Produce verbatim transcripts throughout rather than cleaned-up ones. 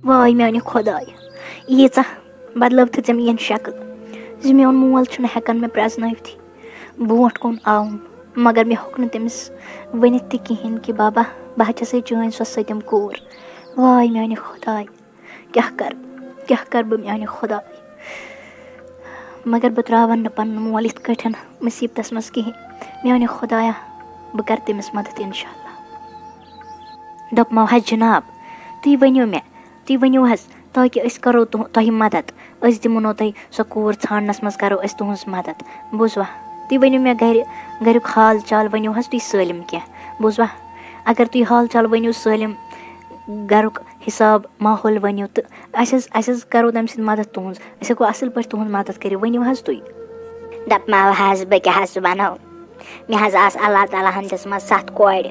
واے میانہِ خۄدایہِ، ییٖژاہ بدلٲو تھٲژ میٲنۍ شکل زِ میون مول چھُنہٕ ہٮ۪کان مےٚ پرٛزنٲوتھٕے۔ برونٛٹھ کُن آوُم، مگر مےٚ ہیوٚک نہٕ تٔمِس ؤنِتھ تہِ کِہیٖنۍ کہِ بابا، بہٕ حظ چھَسے چٲنۍ سۄ سٔتِم کوٗر۔ واے میانہِ خۄدایہِ، کیٛاہ کَرٕ، کیٛاہ کَرٕ بہٕ میانہِ خۄدایہِ؟ مگر بہٕ ترٛاوَن نہٕ پَنُن مول یِتھ کٲٹھۍ مُصیٖبتَس منٛز کِہیٖنۍ۔ میانہِ خۄدایا، بہٕ کَرٕ تٔمِس مدد اِنشاء اللہ۔ دوٚپمو، حظ جِناب، تُہۍ ؤنِو مےٚ، تُہۍ ؤنِو حظ، تاکہِ أسۍ کَرو تُہ-، تۄہہِ مدد۔ أسۍ دِمو نہٕ تۄہہِ سۄ کوٗر ژھانٛڈنَس منٛز، کَرو أسۍ تُہٕنٛز مدد۔ بوٗزوا؟ تُہۍ ؤنِو مےٚ گَرِ، گَریُک حال چال ؤنِو حظ تُہۍ سٲلِم کینٛہہ۔ بوٗزوا؟ اگر تُہۍ حال چال ؤنِو سٲلِم، گَرُک حِساب ماحول ؤنِو تہٕ اَسہِ حظ، اَسہِ حظ کَرو تَمہِ سۭتۍ مدد تُہٕنٛز۔ أسۍ ہٮ۪کو اَصٕل پٲٹھۍ تُہٕنٛز مدد کٔرِتھ۔ ؤنِو حظ تُہۍ۔ دَپمو حظ، بہٕ کیٛاہ حظ وَنو؟ مےٚ حظ آسہٕ اللہ تعالیٰ ہَن دِژمَژٕ سَتھ کورِ۔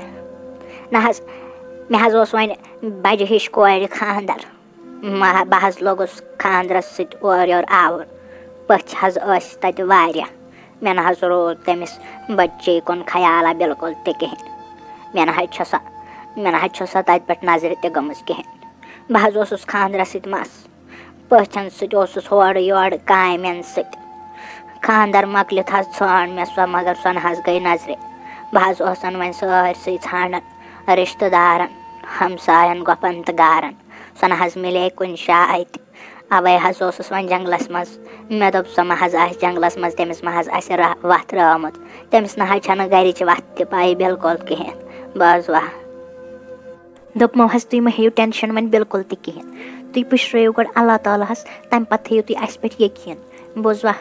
نہ حظ، مےٚ حظ اوس وۄنۍ بَجہِ ہِش کورِ خانٛدر۔ مہ-، بہٕ حظ لوٚگُس خانٛدرَس سۭتۍ اورٕ یورٕ آوُر۔ پٔژھۍ حظ ٲسۍ تَتہِ واریاہ۔ مےٚ نہ حظ روٗد تٔمِس بٔچی کُن خیالہ بِلکُل تہِ کِہیٖنۍ۔ مےٚ نہ حظ چھےٚ سۄ، مےٚ نہ حظ چھےٚ سۄ تَتہِ پٮ۪ٹھ نظرِ تہِ گٔمٕژ کِہیٖنۍ۔ بہٕ حظ اوسُس خانٛدرَس سۭتۍ مَس۔ پٔژھٮ۪ن سۭتۍ اوسُس ہورٕ یورٕ کامٮ۪ن سۭتۍ۔ خانٛدر مۄکلِتھ حظ ژھانٛڈ مےٚ سۄ، مگر سۄ نہ حظ گٔے نظرِ۔ بہٕ حظ اوسَن وۄنۍ سٲرسٕے ژھانٛڈان، رِشتہٕ دارَن، ہمساین، گۄپَن تہٕ گارَن۔ سۄ نہ حظ مِلے کُنہِ جایہِ تہِ۔ اَوَے حظ اوسُس وۄنۍ جنٛگلَس منٛز۔ مےٚ دوٚپ، سۄ ما حظ آسہِ جنٛگلَس منٛز، تٔمِس ما حظ آسہِ را-، وَتھ رٲومٕژ۔ تٔمِس نہ حظ چھَنہٕ گَرِچ وَتھ تہِ پَیی بِلکُل کِہیٖنۍ۔ بوزوا؟ دوٚپمو حظ، تُہۍ مہ ہیٚیِو ٹٮ۪نشَن وۄنۍ بِلکُل تہِ کِہیٖنۍ۔ تُہۍ پُشرٲیِو گۄڈٕ اللہ تعالیٰ ہَس، تَمہِ پَتہٕ تھٲیِو تُہۍ اَسہِ پٮ۪ٹھ یقیٖن۔ بوٗزوا؟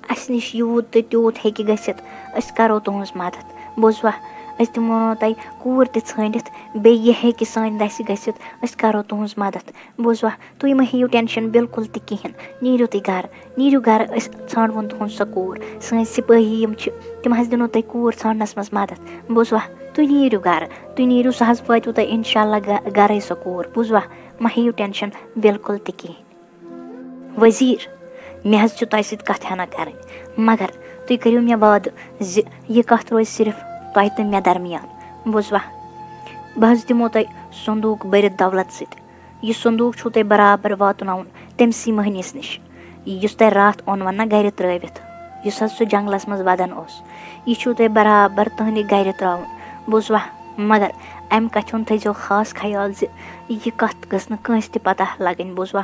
اَسہِ نِش یوٗت تہٕ تیوٗت ہیٚکہِ گٔژھِتھ، أسۍ کَرو تُہٕنٛز مَدَد۔ بوٗزوا؟ أسۍ دِمو نہٕ تۄہہِ کوٗر تہِ ژھٲنٛڈِتھ، بیٚیہِ یہِ ہیٚکہِ سانہِ دَسہِ گٔژھِتھ، أسۍ کَرو تُہٕنٛز مَدَد۔ بوٗزوا؟ تُہۍ مہ ہیٚیِو ٹٮ۪نشَن بِلکُل تہِ کِہیٖنۍ۔ نیٖرِو تُہۍ گَرٕ، نیٖرِو گَرٕ، أسۍ ژھانٛڈوُن تُہُنٛد سۄ کوٗر۔ سٲنۍ سِپٲہی یِم چھِ، تِم حظ دِنو تۄہہِ کوٗر ژھانٛڈنَس منٛز مَدَد۔ بوٗزوا؟ تُہۍ نیٖرِو گَرٕ، تُہۍ نیٖرِو، سۄ حظ واتِوٕ تۄہہِ اِنشاء اللہ گَ-، گَرَے سۄ کوٗر۔ بوٗزوا؟ مہ ہیٚیِو ٹٮ۪نشَن بِلکُل تہِ کِہیٖنۍ۔ وزیٖر، مےٚ حظ چھُ تۄہہِ سۭتۍ کَتھ ہنا کَرٕنۍ، مگر تُہۍ کٔرِو مےٚ وعدٕ زِ یہِ کَتھ روزِ صرف تۄہہِ تہٕ مےٚ درمیان۔ بوٗزوا؟ بہٕ حظ دِمو تۄہہِ صندوٗق بٔرِتھ دولت سۭتۍ۔ یہِ صندوٗق چھُو تۄہہِ برابر واتناوُن تٔمسٕے مٔہنِس نِش، یُس تۄہہِ راتھ اوٚنوٕ نا گَرِ ترٛٲوِتھ، یُس حظ سُہ جنٛگلَس منٛز وَدان اوس۔ یہِ چھُو تۄہہِ برابر تُہنٛدِ گَرِ ترٛاوُن۔ بوٗزوا؟ مگر اَمہِ کَتھِ ہُنٛد تھٲیزیو خاص خیال زِ یہِ کَتھ گٔژھ نہٕ کٲنٛسہِ تہِ پَتہ لَگٕنۍ۔ بوٗزوا؟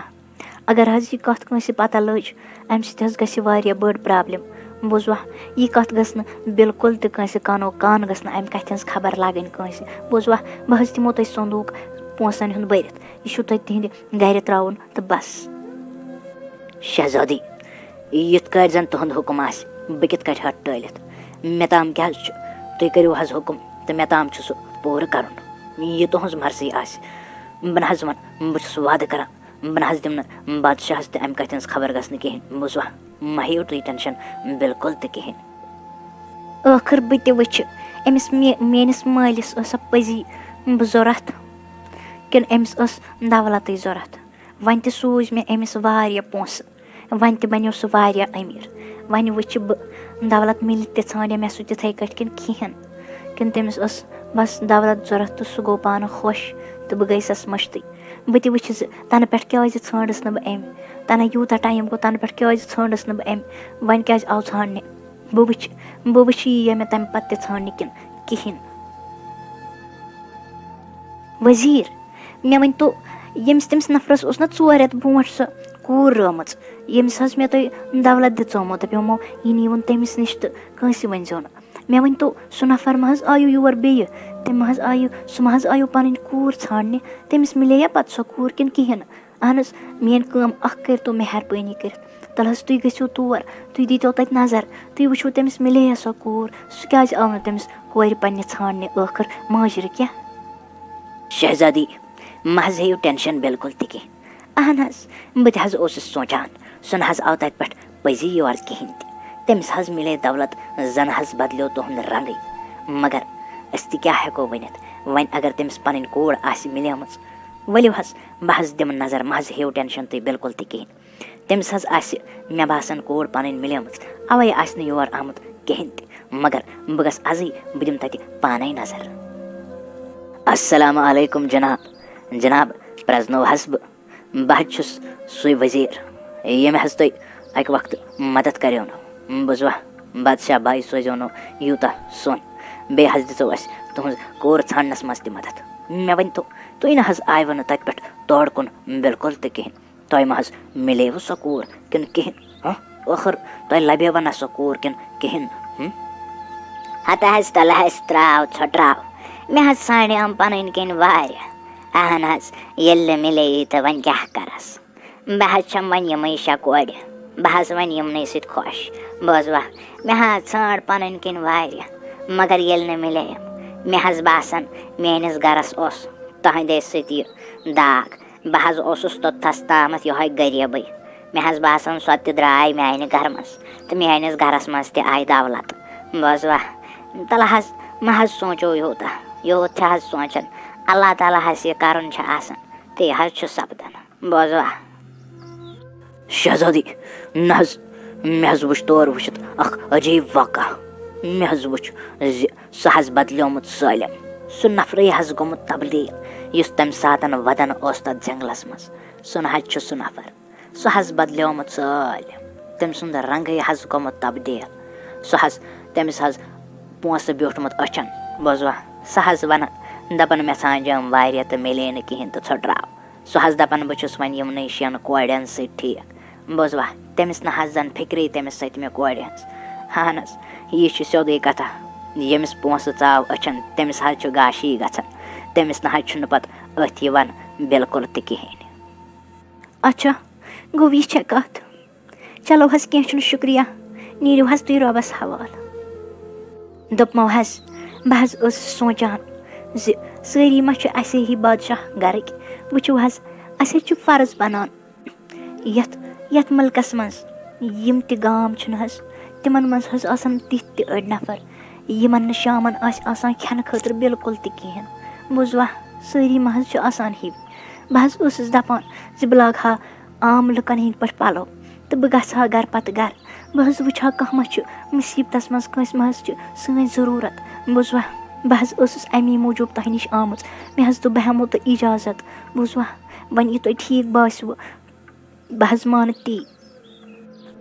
اگر حظ یہِ کَتھ کٲنٛسہِ پَتہ لٔج، اَمہِ سۭتۍ حظ گژھِ واریاہ بٔڑ problem۔ بوٗزوا؟ یہِ کَتھ گٔژھ نہٕ بِلکُل تہِ کٲنٛسہِ کانو کان گٔژھ نہٕ اَمہِ کَتھِ ہٕنٛز خبر لَگٕنۍ کٲنٛسہِ۔ بوٗزوا؟ بہٕ حظ دِمو تۄہہِ صندوٗق پونٛسَن ہُنٛد بٔرِتھ۔ یہِ چھُو تۄہہِ تِہنٛدِ گَرِ ترٛاوُن تہٕ بَس۔ شہزادی، یِتھ کٲٹھۍ زَن تُہُنٛد حُکُم آسہِ، بہٕ کِتھ کٲٹھۍ ہٮ۪کہٕ ٹٲلِتھ؟ مےٚ تام کیٛاہ حظ چھُ؟ تُہۍ کٔرِو حظ حُکُم تہٕ مےٚ تام چھُ سُہ پوٗرٕ کَرُن۔ یہِ تُہٕنٛز مرضی آسہِ۔ بہٕ نہ حظ وَنہٕ، بہٕ چھُس وعدٕ کَران، بہٕ نہ حظ دِمہٕ نہٕ بادشاہَس تہِ اَمہِ کَتھِ ہٕنٛز خبر گژھنہٕ کِہیٖنۍ۔ بوٗزوا؟ مہ ہیٚیِو تُہۍ tension بِلکُل تہِ کِہیٖنۍ۔ ٲخٕر بہٕ تہِ وٕچھِ، أمِس مے-، میٛٲنِس مٲلِس ٲسا پٔزی بہٕ ضوٚرَتھ کِنہٕ أمِس ٲس دولتٕے ضوٚرَتھ؟ وۄنۍ تہِ سوٗزۍ مےٚ أمِس واریاہ پونٛسہٕ، وۄنۍ تہِ بَنیو سُہ واریاہ أمیٖر۔ وۄنۍ وٕچھِ بہٕ، دولت مِلہِ تہِ ژھانٛڈیا مےٚ سُہ تِتھَے کٲٹھۍ کِنہٕ کِہیٖنۍ، کِنہٕ تٔمِس ٲس بَس دولت ضوٚرَتھ تہٕ سُہ گوٚو پانہٕ خۄش تہٕ بہٕ گٔیسَس مٔشتٕے۔ بہٕ تہِ وٕچھِ زِ تَنہٕ پٮ۪ٹھ کیٛازِ ژھٲنٛڈٕس نہٕ بہٕ أمۍ، تَنہٕ یوٗتاہ time گوٚو، تَنہٕ پٮ۪ٹھ کیٛازِ ژھٲنٛڈٕس نہٕ بہٕ أمۍ؟ وۄنۍ کیٛازِ آو ژھانٛڈنہِ؟ بہٕ وٕچھِ، بہٕ وٕچھِ یی یا مےٚ تَمہِ پَتہٕ تہِ ژھانٛڈنہِ کِنہٕ کِہیٖنۍ۔ وزیٖر، مےٚ ؤنۍ تو، ییٚمِس تٔمِس نفرَس اوس نہ ژور رٮ۪تھ برونٛٹھ سۄ کوٗر رٲومٕژ، ییٚمِس حظ مےٚ تۄہہِ دولت دِژٲومو، دَپیومو، یہِ نیٖوُن تٔمِس نِش تہٕ کٲنٛسہِ ؤنۍزیو نہٕ۔ مےٚ ؤنۍ تو، سُہ نفر ما حظ آیو یور بیٚیہِ؟ تٔمۍ ما حظ آیہِ، سُہ ما حظ آیو پَنٕنۍ کوٗر ژھانٛڈنہِ؟ تٔمِس مِلے یا پَتہٕ سۄ کوٗر کِنہٕ کِہیٖنۍ نہٕ؟ اہن حظ، میٛٲنۍ کٲم اَکھ کٔرۍ تو مہربٲنی کٔرِتھ۔ تَلہٕ حظ تُہۍ گٔژھِو تور، تُہۍ دیٖتو تَتہِ نظر، تُہۍ وٕچھِو تٔمِس مِلے یا سۄ کوٗر، سُہ کیٛازِ آو نہٕ تٔمِس کورِ پنٛنہِ ژھانٛڈنہِ ٲخٕر مٲجرٕ کینٛہہ؟ شہزادی، مہ حظ ہیٚیِو tension بِلکُل تہِ کینٛہہ۔ اہن حظ، بہٕ تہِ حظ اوسُس سونٛچان، سُہ نہ حظ آو تَتہِ پٮ۪ٹھ پٔزی یور کِہیٖنۍ تہِ۔ تٔمِس حظ مِلے دولت، زَن حظ بدلیو تُہُنٛد رنٛگٕے۔ مگر أسۍ تہِ کیٛاہ ہٮ۪کو ؤنِتھ؟ وۄنۍ اگر تٔمِس پَنٕنۍ کوٗر آسہِ مِلیمٕژ، ؤلِو حظ، بہٕ حظ دِمہٕ نظر، مہ حظ ہیٚیِو tension تُہۍ بِلکُل تہِ کِہیٖنۍ۔ تٔمِس حظ آسہِ، مےٚ باسان، کوٗر پَنٕنۍ مِلیمٕژ، اَوَے آسہِ نہٕ یور آمُت کِہیٖنۍ تہِ۔ مگر بہٕ گژھٕ اَزٕے، بہٕ دِمہٕ تَتہِ پانَے نظر۔ السلام علیکم جناب۔ جناب، پرٛزنوو حظ بہٕ۔ بہٕ حظ چھُس سُے وزیٖر، ییٚمۍ حظ تۄہہِ اَکہِ وقتہٕ مدد کریو نہٕ۔ بوٗزوا، بادشاہ بھائی سوزیو نہٕ یوٗتاہ سۄن۔ بیٚیہِ حظ دِژو اَسہِ تُہٕنٛز کوٗر ژھانڈنَس منٛز تہِ مدد۔ مےٚ ؤنۍ تو، تُہۍ نہ حظ آیوٕ نہٕ تَتہِ پٮ۪ٹھ تورٕ کُن بِلکُل تہِ کِہیٖنۍ۔ تۄہہِ ما حظ مِلیوٕ سۄ کوٗر کِنہٕ کِہیٖنۍ؟ ہاں، ٲخٕر تۄہہِ لَبیوٕ نہ سۄ کوٗر کِنہٕ کِہیٖنۍ؟ ہُم؟ ہتہٕ حظ تَلہٕ حظ ترٛاو ژھۄٹراو۔ مےٚ حظ ژھانڈیٛام پَنٕنۍ کِنۍ واریاہ۔ اہن حظ، ییٚلہِ نہٕ مِلے تہٕ وۄنۍ کیٛاہ کَرَس؟ بہٕ حظ چھَم وۄنۍ یِمَے شےٚ کورِ۔ بہٕ حظ وۄنۍ یِمنٕے سۭتۍ خۄش۔ بوزوا، مےٚ حظ ژھانڈ پَنٕنۍ کِنۍ واریاہ، مگر ییٚلہِ نہٕ مِلے، مےٚ حظ باسان میٛٲنِس گَرَس اوس تُہنٛدے سۭتۍ یہِ داغ۔ بہٕ حظ اوسُس توٚتتھَس تامَتھ یِہوٚے غریٖبٕے۔ مےٚ حظ باسان، سۄ تہِ درٛاے میٛانہِ گَرٕ منٛز تہٕ میٛٲنِس گَرَس منٛز تہِ آیہِ دولت۔ بوزوا، تَلہٕ حظ، مہ حظ سونٛچو یوٗتاہ، یوٗت چھِ حظ سونٛچان۔ اللہ تعالیٰ ہَس یہِ کَرُن چھُ آسان، تی حظ چھُ سَپدان۔ بوزوا؟ شہزادی، نہ حظ، مےٚ حظ وُچھ تور وُچھِتھ اَکھ عجیٖب واقعہ۔ مےٚ حظ وُچھ زِ سُہ حظ بدلیومُت سٲلِم۔ سُہ نفرٕے حظ گوٚمُت تبدیٖل، یُس تَمہِ ساتَن وَدان اوس تَتھ جنٛگلَس منٛز۔ سُہ نہ حظ چھُ سُہ نفر۔ سُہ حظ بدلیومُت سٲلِم۔ تٔمۍ سُنٛد رنٛگٕے حظ گوٚمُت تبدیٖل۔ سُہ حظ، تٔمِس حظ پونٛسہٕ بیوٗٹھمُت أچھَن۔ بوزوا؟ سُہ حظ وَنان، دَپان، مےٚ ژھانٛجٲم واریاہ تہٕ مِلے نہٕ کِہیٖنۍ تہٕ ژھۄٹراو۔ سُہ حظ دَپان، بہٕ چھُس وۄنۍ یِمنٕے شٮ۪ن کورٮ۪ن سۭتۍ ٹھیٖک۔ بوزوا؟ تٔمِس نہ حظ زَن فِکرٕے تٔمِس سۭتۍ مےٚ کورِ ہٕنٛز۔ اہن حظ، یہِ چھِ سیوٚدُے کَتھا۔ ییٚمِس پونٛسہٕ ژاو أچھَن، تٔمِس حظ چھُ گاشی گژھان۔ تٔمِس نہ حظ چھُنہٕ پَتہٕ أتھۍ یِوان بِلکُل تہِ کِہیٖنۍ۔ اچھا، گوٚو یہِ چھےٚ کَتھ۔ چلو حظ، کینٛہہ چھُنہٕ، شُکریہ۔ نیٖرِو حظ تُہۍ رۄبَس حوالہٕ۔ دوٚپمو حظ، بہٕ حظ ٲسٕس سونٛچان زِ سٲری ما چھِ اَسے ہی بادشاہ گَرٕکۍ۔ وٕچھِو حظ، اَسہِ حظ چھُ فرض بَنان یَتھ، یَتھ مُلکَس منٛز یِم تہِ گام چھِنہٕ حظ، تِمَن منٛز حظ آسَن تِتھۍ تہِ أڑۍ نفر، یِمَن نہٕ شامَن آسہِ آسان کھٮ۪نہٕ خٲطرٕ بِلکُل تہِ کِہیٖنۍ۔ بوٗزوا، سٲری ما حظ چھِ آسان ہِوۍ۔ بہٕ حظ ٲسٕس دَپان زِ بہٕ لاگہٕ ہا عام لُکَن ہِنٛدۍ پٲٹھۍ پَلو تہٕ بہٕ گژھٕ ہا گَرٕ پَتہٕ گَرٕ۔ بہٕ حظ وٕچھِ ہا کانٛہہ ما چھُ مُصیٖبتَس منٛز، کٲنٛسہِ ما حظ چھِ سٲنۍ ضروٗرت۔ بوٗزوا، بہٕ حظ ٲسٕس اَمی موٗجوٗب تۄہہِ نِش آمٕژ۔ مےٚ حظ دوٚپ بہٕ ہٮ۪مو تۄہہِ اِجازت۔ بوٗزوا، وۄنۍ یہِ تۄہہِ ٹھیٖک باسِوٕ، بہٕ حظ مانہٕ تی۔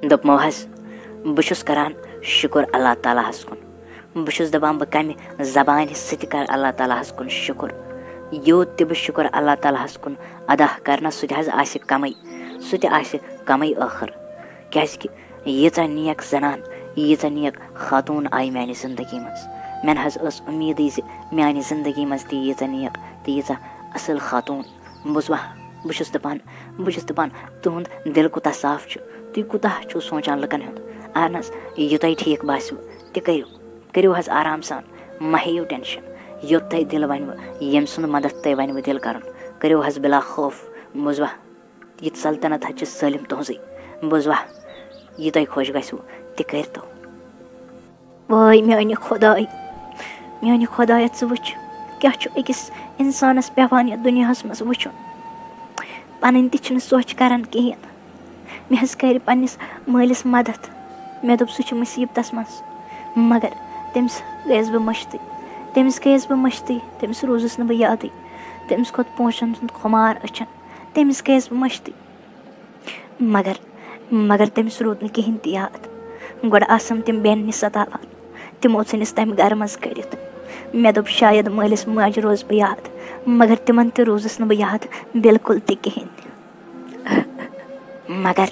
دوٚپمو حظ، بہٕ چھُس کران شُکُر اللہ تعالیٰ ہَس کُن۔ بہٕ چھُس دَپان، بہٕ کَمہِ زبانہِ سۭتۍ کَرٕ اللہ تعالیٰ ہَس کُن شُکُر؟ یوٗت تہِ بہٕ شُکُر اللہ تعالیٰ ہَس کُن ادا کَرٕ نہ، سُہ تہِ حظ آسہِ کَمٕے، سُہ تہِ آسہِ کَمٕے ٲخٕر۔ کیٛازِکہِ ییٖژاہ نیک زنان، ییٖژاہ نیک خاتوٗن آیہِ میٛانہِ زندگی منٛز۔ مےٚ نہ حظ ٲس اُمیٖدٕے زِ میٛانہِ زندگی منٛز تہِ ییٖژاہ نیک تہٕ ییٖژاہ اَصٕل خاتوٗن۔ بوٗزوا، بہٕ چھُس دَپان، بہٕ چھُس دَپان، تُہُنٛد دِل کوٗتاہ صاف چھُ، تُہۍ کوٗتاہ چھِو سونٛچان لُکَن ہُنٛد۔ اہن حظ، یہِ تۄہہِ ٹھیٖک باسِوٕ، تہِ کٔرِو، کٔرِو حظ آرام سان، مہ ہیٚیِو ٹٮ۪نشَن۔ یوٚت تۄہہِ دِل وَنِوٕ، ییٚمۍ سُنٛد مدد تۄہہِ وَنِوٕ دِل کَرُن، کٔرِو حظ بِلا خوف۔ بوٗزوا، یہِ سلطنت حظ چھِ سٲلِم تُہٕنٛزٕے۔ بوٗزوا، یہِ تۄہہِ خۄش گژھِوٕ، تہِ کٔرۍتو۔ وٲے میٛانہِ خۄداے، میٛانہِ خۄدایا، ژٕ وٕچھ، کیٛاہ چھُ أکِس اِنسانَس پٮ۪وان یَتھ دُنیاہَس منٛز وٕچھُن۔ پَنٕنۍ تہِ چھِنہٕ سۄچھ کَران کِہیٖنۍ۔ مےٚ حظ کَرِ پنٛنِس مٲلِس مَدَتھ۔ مےٚ دوٚپ، سُہ چھُ مُصیٖبتَس منٛز، مگر تٔمِس گٔیَس بہٕ مٔشتٕے۔ تٔمِس گٔیَس بہٕ مٔشتٕے، تٔمِس روٗزٕس نہٕ بہٕ یادٕے۔ تٔمِس کھوٚت پونٛسَن ہُنٛد خُمار أچھَن۔ تٔمِس گٔیَس بہٕ مٔشتٕے۔ مگر، مگر تٔمِس روٗد نہٕ کِہیٖنۍ تہِ یاد۔ گۄڈٕ آسَم تِم بیٚنہِ نِش سَتاوان۔ تِمو ژھٕنِس تَمہِ گَرٕ منٛز کٔڑِتھ۔ مےٚ دوٚپ، شاید مٲلِس ماجہِ روزٕ بہٕ یاد، مگر تِمَن تہِ روٗزٕس نہٕ بہٕ یاد بِلکُل تہِ کِہیٖنۍ۔ مگر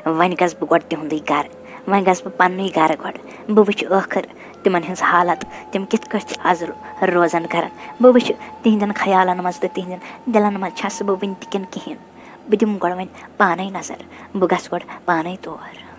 وۄنۍ گژھٕ بہٕ گۄڈٕ تِہُنٛدُے گَرٕ، وۄنۍ گژھٕ بہٕ پنٛنُے گَرٕ گۄڈٕ۔ بہٕ وٕچھِ ٲخٕر تِمَن ہٕنٛز حالت، تِم کِتھ کٲٹھۍ چھِ آز رو-، روزان گَرَن۔ بہٕ وٕچھِ تِہِنٛدٮ۪ن خیالَن منٛز تہٕ تِہِنٛدٮ۪ن دِلَن منٛز چھَس بہٕ وٕنہِ تہِ کِنہٕ کِہیٖنۍ۔ بہٕ دِمہٕ گۄڈٕ وۄنۍ پانَے نظر، بہٕ گژھٕ گۄڈٕ پانَے تور۔